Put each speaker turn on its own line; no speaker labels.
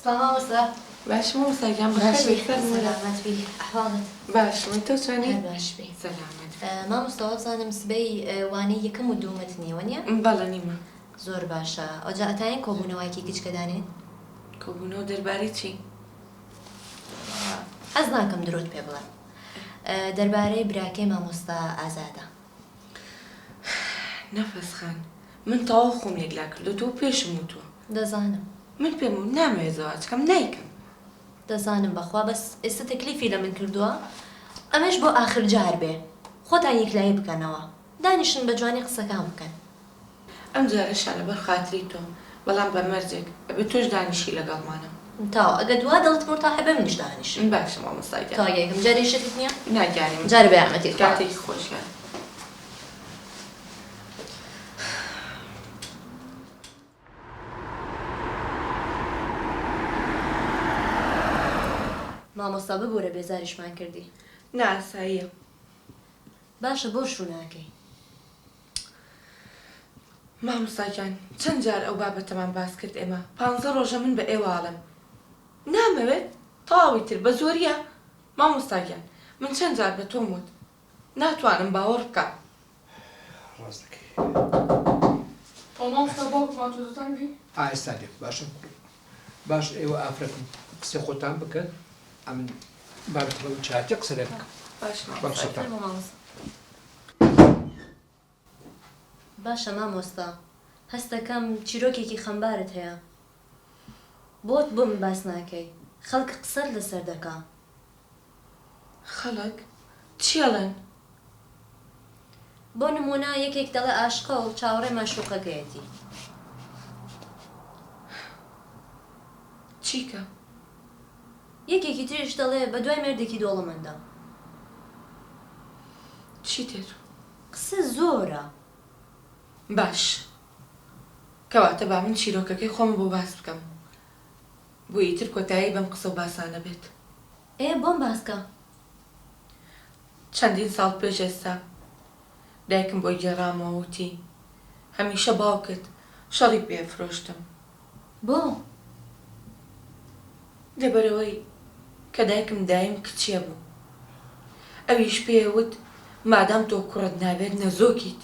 سڵاو مامۆستا.
باشم مامۆستا گیان بەخێر
باشی
بێی فەرموو.
سەلامەت بی ئەحواڵت.
باشم ئەی تۆ چۆنی؟
هەر باش بی.
سەلامەت بی.
مامۆستا وابزانم سبەی وانەی یەکەم و دوومت نییە وەنیە؟
بەڵێ نیمە.
زۆر باشە ئەوجا ئەتاین کۆبوونەوایکی گچکە دانێن؟
کۆبوونەوە دەربارەی چی؟
حەز ناکەم درۆت پێ بڵێم دەربارەی براکەی مامۆستا ئازادە.
نەفەس خان من تەواو خۆم یەکلا کردۆتەوە و پێشم وتووە.
دەزانم.
من پێم وت نامەوێت زەواج کەم نایکەم.
دەزانم بەخوا بەس ئێستا تەکلیفی لە من کردووە ئەمەش بۆ ئاخر جار بێ خۆتان یەکلایی بکەنەوە دانیشن بە جوانی قسەکان بکەن.
ئەم جارەشیان لەبەر خاتری تۆ بەڵام بە مەرجێک ئەبێ تۆش دانیشی لەگەڵمانا.
تاو ئەگەر دوا دڵت مورتاحە بێ منیش دانیشم.
باشە مامۆستا گیان.
تاو یەکم جارێ شتت نیە؟
نا گیانی من.
جارێ بە یارمەتیت خوا.
کاتێکی خۆش گیان.
مامۆستا ببورە بێزاریشمان کردی.
نا ئاساییە.
باشە بۆ شوو ناکەی؟
مامۆستا گیان چەند جار ئەو بابەتەمان باس کرد ئێمە پانزە ڕۆژە من بە ئێوە ئەڵێم نامەوێت تەواو ئیتر بە زۆریە مامۆستا گیان من چەند جار بە تۆم وت ناتوانم باوەڕ بکە.
ڕاست دەکەی.
ئۆ مامۆستا باوکم هاتووە دەتان بی؟
ئا ئێستا دێم باشە باش ئێوە ئافرەتن قسەی خۆتان بکەن ئەمن با بتڵێم چاتی قسە لێ بکەم
باش
بەم
مامۆستا
سوڵتان.
فەرموو مامۆستا. باشە مامۆستا هەستەکەم چیرۆکێکی خەمبارت هەیە بۆت بۆ من باس ناکەی خەڵک قسەت لەسەر دەکا.
خەڵک چی ئەڵێن؟
بۆ نموونە یەکێک دەڵێ ئاشقە و چاوەڕێی مەعشوقەکەیەتی.
چیکە؟
یەکێکی تریش دەڵێ بەدوای مێردێکی دۆڵەمەندە.
چی تر؟
قسە زۆرە.
باش کەواتە با من چیرۆکەکەی خۆم بۆ باس بکەم بۆ ئیتر کۆتایی بەم قسە و باسانە بێت.
ئێ بۆم باس کە.
چەندین ساڵ پێش ئێستا دایکم بۆی گێڕامەوە وتی هەمیشە باوکت شەڕی پێ ئەفرۆشتم.
بۆ؟
لەبەرئەوەی کە دایکم دایم کچێ بوو ئەویش پێی وت مادام تۆ کوڕت نابێت نەزۆکیت.